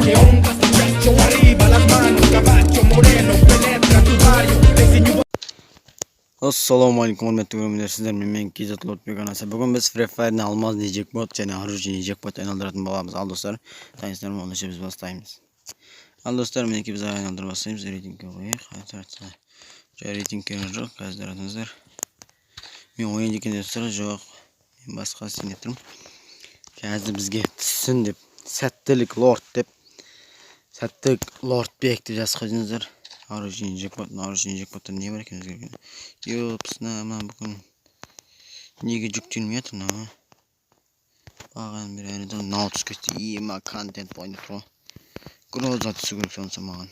Que ondas, muchacho, arriba las manos, caballo moreno, penetra tu barrio, te enseño. Ассалаумағалейкум, құрметті көрермендер! Сіздермен мен, KZ Лордбек арнасы. Бүгін біз Free Fire'ны алмазный джекпот және оружейный джекпот айналдыратын боламыз. Ал, достар, дайынсыздар ма? Онда біз бастаймыз. Ал, достар, мінекей, біз айналдыра бастаймыз. Рейтингке қояйық. Жоқ, рейтинг керек жоқ қазір, атыңыздар. Мен ойын екен деп тұр, жоқ, мен басқа істейін деп тұрмын. Қазір бізге түссін деп, сәттілік лорд деп, сәттілік лордбек деп жазып қойдыңыздар. Оружейный джекпот, оружейный джекпотта не бар екен өзгерген? Ёпсна, мына бүгін неге жүктелмей жатыр мынау? Бағанадан бері әлі тұр. Мынау түсіп кетті. Ема, контент болайын деп тұр ғой. Гроза түсу керек сонысы маған.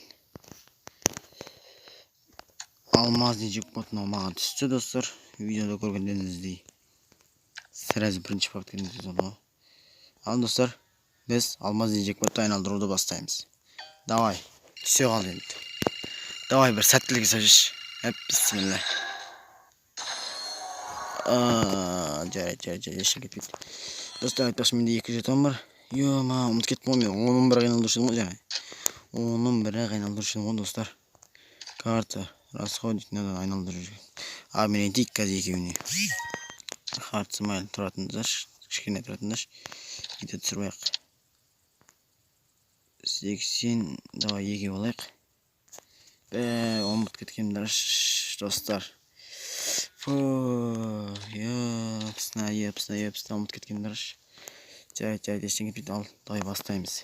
Алмазный джекпот мынау маған түсті, достар. Видеода көргендеріңіздей, сразу бірінші попыткадан түсті ғой. Ал, достар, біз алмазный джекпотты айналдыруды бастаймыз. Давай, түсе қал енді. Давай, бір сәттілік жасап. Әп, бісміллә. Жарайды, жарайды, жарайды, ештеңе кетпейді. Достар, айтпақшы, менде екі жетон бар. Ема, ұмытып кеттім ғой, мен оның бір айналдырушы едім ғой жаңа. Оның бір айналдырушы едім ғой, достар. Карта, расходить надо, айналдыру керек. А, мен етейік қазір екеуіне. Хард смайл тұратындаршы, кішкене тұратындаршы. Видео түсіріп алайық. 80, давай, екеу алайық. Бә, ұмытып кеткенмін, достар. Фу, епсна, епсна, епсна, ұмытып кеткенмін. Жарайды, жарайды, ештеңе кетпейді. Ал, давай бастаймыз.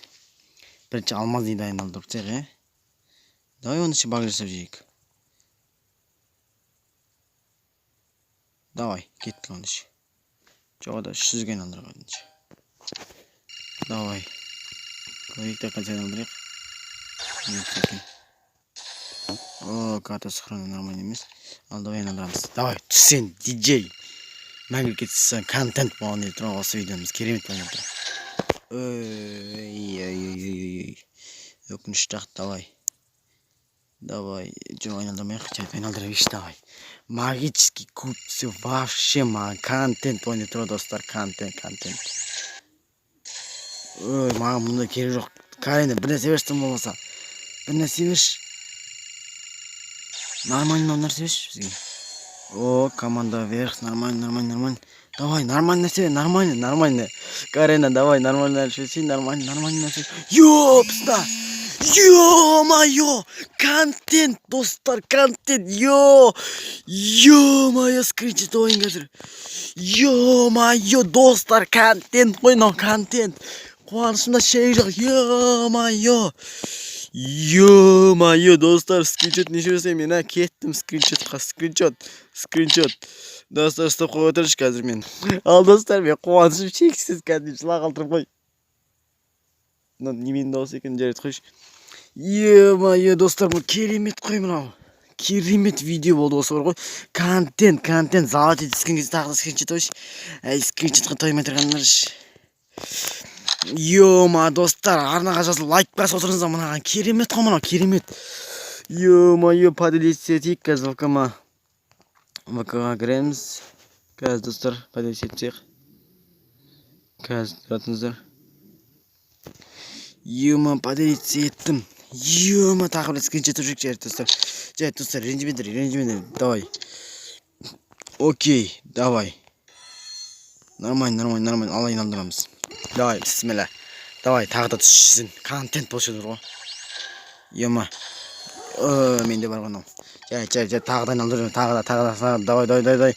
Бірінші алмазныйды айналдырып тастайық, иә? Давай, оны баг жасап жейік. Давай, кеттік онда. Жоқ, да, 300-ге айналдырайық онда. Давай. Көрейік та, қанша айналдырайық. Не екен? О, карта сохрана нормально емес. Ал, давай айналдырамыз. Давай, түссен, диджей. Мәңгілікке түссең, контент болған деп тұр осы видеомыз. Керемет болған деп тұр. Ой, ой, ой, ой, ой. Өкінішті ақ, давай. Давай, жоқ, айналдырмай ақ, жарайды, айналдыра берейікші, давай. Магический куб түссе, вообще маған контент болайын деп тұр, достар, контент, контент. Ой, маған мұндай керек жоқ. Карина, бір нәрсе берші тым болмаса. Бір нәрсе берші. Нормально нәрсе берші бізге. О, команда вверх, нормально, нормально, нормально. Давай, нормально нәрсе бер, нормально, нормально. Карина, давай, нормально нәрсе берсей, нормально, нормально нәрсе. Ёпста! Ё-моё! Контент, достар, контент, ё! Ё-моё, скриншот ойын қазір. Ё-моё, достар, контент қой мынау, контент. Қуанышымда шек жоқ, ё-моё! Ё-моё, достар, скриншот неше жасаймын мен, а? Кеттім скриншотқа, скриншот, скриншот. Достар, ұстап қоя отыршы қазір мен. Ал, достар, мен қуанышым шексіз, кәдімгі жылап қалдырып қой. Мынау неменің дауысы екен, жарайды, қойшы. Ё-моё, достар, бұл керемет қой мынау. Керемет видео болды осы бар ғой. Контент, контент, золотой түскен кезде тағы да скриншот қойшы. Әй, скриншотқа тоймай тұрғандаршы. Ё-ма, достар, арнаға жазылып, лайк басып отырыңыздар мынаған. Керемет қой мынау, керемет. Ё-моё, поделиться етейік қазір ВК-ма. ВК-ға кіреміз. Қазір, достар, поделиться етсек. Қазір, тұратыңыздар. Ё-ма, поделиться еттім. Ё-ма, тағы бір скриншот жүрейік, жарайды, достар. Жарайды, достар, ренжімеңдер, ренжімеңдер. Давай. Окей, давай. Нормально, нормально, нормально. Ал, айналдырамыз. Давай, бісміллә. Давай, тағы да түссін. Контент болшы тұр ғой. Ё-ма. Менде бар ғой мынау. Жарайды, жарайды, жарайды, тағы да айналдырып, тағы да, тағы да, тағы да. Давай, давай, давай, давай.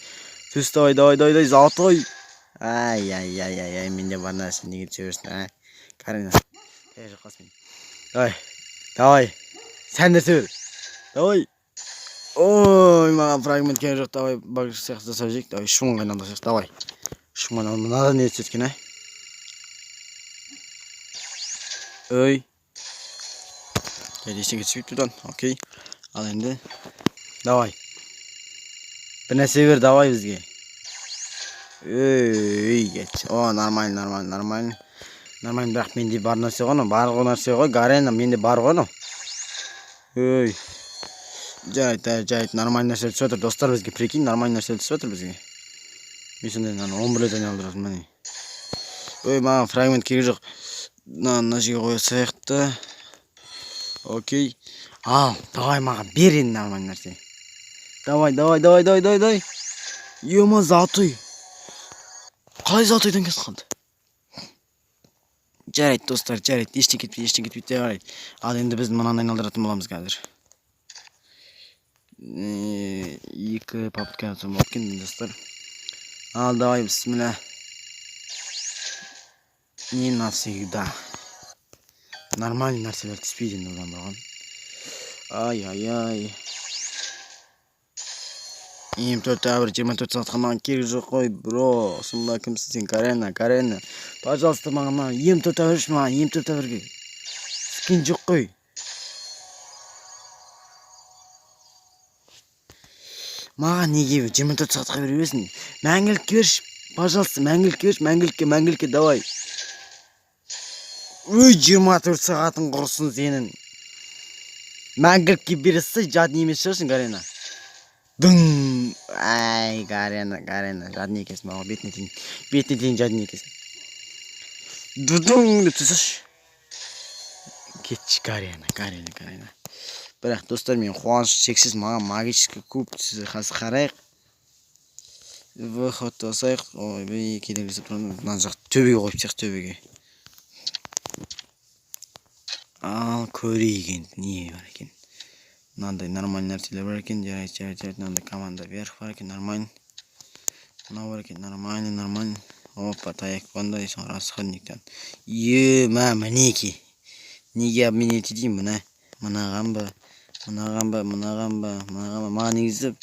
Түс, давай, давай, давай, давай, золотой. Ай, ай, ай, ай, ай, менде бар нәрсе неге түсе берсін, а? Карина. Ей, жоқ мен. Давай, давай. Сән нәрсе бер. Давай. Ой, маған фрагмент керек жоқ. Давай, баг сияқты жасап жейік. Давай, 3000-ға айналдырсақ. Давай. 3000-ға мынада не түседі екен, а? Ой. Жарайды, ештеңе түспейді бұдан. Окей. Ал енді. Давай. Бір нәрсе бер, давай бізге. Ей, кет. О, нормально, нормально, нормально. Нормально, бірақ менде бар нәрсе ғой анау. Бар нәрсе ғой, Гарена, менде бар ғой анау. Ей. Жарайды, жарайды, нормальный нәрсе түсіп жатыр. Достар, бізге, прикинь, нормальный нәрсе түсіп жатыр бізге. Мен сондай мынаны 11 рет айналдырасың, міне. Ой, маған фрагмент керек жоқ. Мына жерге қоя салайық та. Окей, ал давай, маған бер енді нормальный нәрсе. Давай, давай, давай, давай, давай, давай. Ема, золотой. Қалай золотойдан кетіп қалды? Жарайды, достар, жарайды, ештеңе кетпейді, ештеңе кетпейді. Жарайды, ал енді біз мынаны айналдыратын боламыз қазір. Екі попытка жасауға болады екен, достар. Ал давай, бісміллә. Не навсегда нормальный нәрселер түспейді енді одан болған. Ай, ай, ай. М4 бір 24 сағатқа маған керек жоқ қой, бро. Сонда кімсің сен? Гарена, Гарена, пожалуйста, маған мына М4 берші. Маған М4 берге скин жоқ қой. Маған неге 24 сағатқа бере бересің? Мәңгілікке берші, пожалуйста, мәңгілікке берші, мәңгілікке, мәңгілікке, давай. Өй, 24 сағатың құрысын сенің. Мәңгілікке бере салсай, жадный емес шығарсың, Гарена. Дың. Ай, Гарена, Гарена, жадный екенсің маған, бетіне тиін, бетіне тиін, жадный екенсің. Дудың деп тұрсайшы. Кетші, Гарена, Гарена, Гарена. Бірақ, достар, мен қуаныш шексіз, маған магический куб түсті. Қазір қарайық, выход басайық. Ойбай, кедергі жасап тұрмын. Мына жақ төбеге қойып тастайық, төбеге. Ал көрейік енді, не бар екен. Мынандай нормальный нәрселер бар екен. Жарайды, жарайды, жарайды. Мынандай команда вверх бар екен, нормально. Мынау бар екен, нормально, нормально. Опа, таяқ қандай расходниктан. Е, мә, мінекей. Неге обменять етейін? Мына мынаған ба, мынаған ба, мынаған ба, мынаған ба? Маған негізі,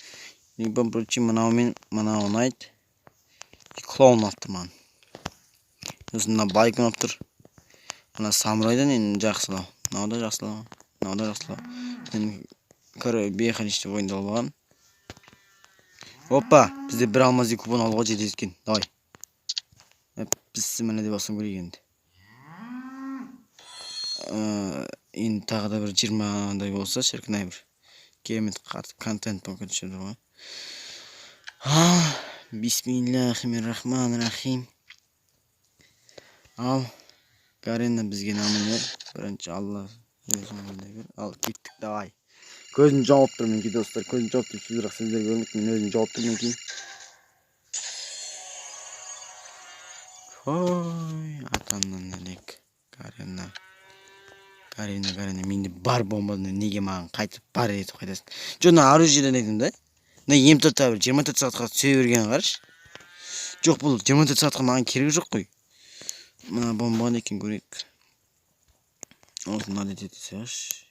в любом случае, мынау мен мынау ұнайды. Клоун ұнап тұр маған. Сосын мына байк ұнап тұр. Мына самурайдан енді жақсылау, мынау да жақсылау, мынау да жақсылау. Мен бейханичный ойынды алып алғанмын. Опа, бізде бір алмазный купон алуға жетеді екен. Давай, бісміллә деп алсам, көрейік енді. Енді тағы да бір 20-дай болса, шіркін ай, бір керемет контент болып кетуші еді ғой. Бисмиллахи рахмани рахим. Ал, Гарена, бізге нормально бер. Бірінші Алла өзің бер. Ал кеттік, давай. Көзім жауып тұр мінекей, достар, көзім жауып тұр. Бірақ сіздер көрмейді, мен өзім жауып тұр мінекей. Ой, атамнан әлек. Гарена, Гарена, Гарена, менде бар бомбаны неге маған қайтып бар етіп қайтасың? Жоқ, мына оружиеден айттым да. Мына М4 бір 24 сағатқа түсе бергенін қарашы. Жоқ, бұл 24 сағатқа маған керегі жоқ қой. Мына бомба не екен, көрейік. Осыны надо ете салайықшы.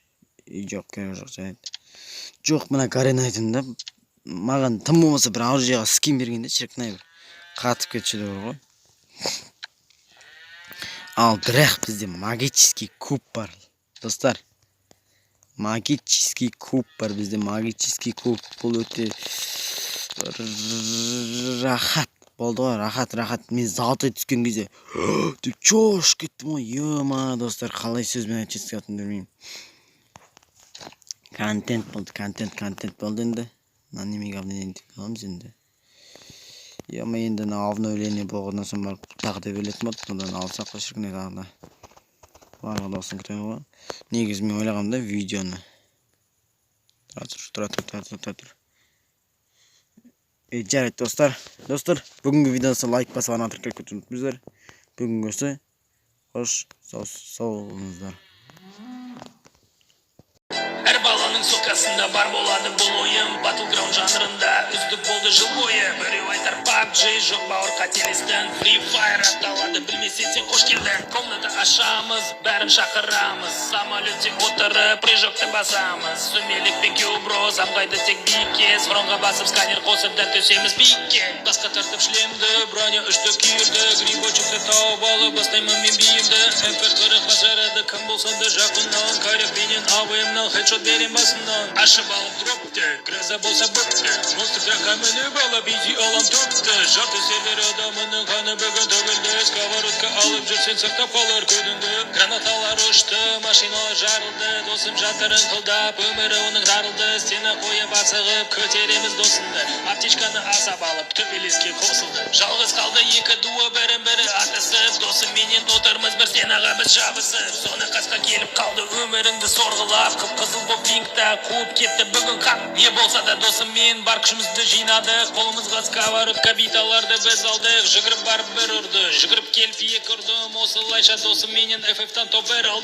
Жоқ, керегі жоқ, жарайды. Жоқ, мына Гарена айттым да, маған тым болмаса бір оружиеға скин бергенде, шіркін ай, бір қатып кетуші еді ғой. Ал бірақ бізде магический куб бар, достар. Магический куб бар бізде, магический куб. Бұл өте рахат болды ғой, рахат, рахат. Мен золотой түскен кезде деп шошып кеттім ғой. Ема, достар, қалай сөзбен айтып жеткізетінімді білмеймін. Контент болды, контент, контент болды енді. Мына немеге обновление аламыз енді? Ема, енді мына обновление болғаннан соң барып тағы да берілетін болды. Одан алсақ қой, шіркін, тағы да барлығы дауысын күтемін ғой. Негізі мен ойлағанмын да видеоны. Тұра тұр, тұра тұр, тұра тұр, тұра тұр. Е, жарайды, достар. Достар, бүгінгі видеоны лайк басып, ана тіркеліп кетуді ұмытпаңыздар. Бүгінгі осы. Қош, сау, сау болыңыздар. Әр баланың соткасында бар болады бұл ойын. Battleground жанрында үздік болды жыл бойы. Біреу айтар PUBG, жоқ, бауыр, қателестің. Free Fire аталады, білмесең сен, қош келдің. Комната ашамыз, бәрін шақырамыз. Самолетте отырып прыжокты басамыз. Сүмелекпен кеубро самғайды тек биікке. Сфронға басып, сканер қосып, дәл түсеміз биікке. Басқа тартып шлемді, броня үшті киірді. Грибочекті тауып алып, бастаймын мен биімді. МП 40 бажарады, кім болса да жақыннан. Карабинен АВМнан хедшот берем басынан. Ашып алып дропты, гроза болса бопты. Монстр тракқа мініп алып, изи алам топты. Жарты сервер адамының қаны бүгін төгілді. Сковородка алып жүрсең, сақтап қалар көдіңді. Гранаталар ұшып Ұшты машиналар, жарылды. Досым жатыр ыңқылдап, өмірі оның тарылды. Сені қойып, асығып көтереміз досымды. Аптечканы асап алып, төбелеске қосылды. Жалғыз қалды екі дуы, бірін бірі атысып. Досымменен отырмыз бір стенаға біз жабысып. Соны қасқа келіп қалды, өміріңді сорғылап. Қып қызыл боп пингта қуып кетті бүгін қап. Не болса да, досыммен бар күшімізді жинадық. Қолымызға сковородка, биталарды біз алдық. Жүгіріп барып бір ұрды, жүгіріп келіп екі ұрдым. Осылайша досымменен FF-тан топ бір алдық.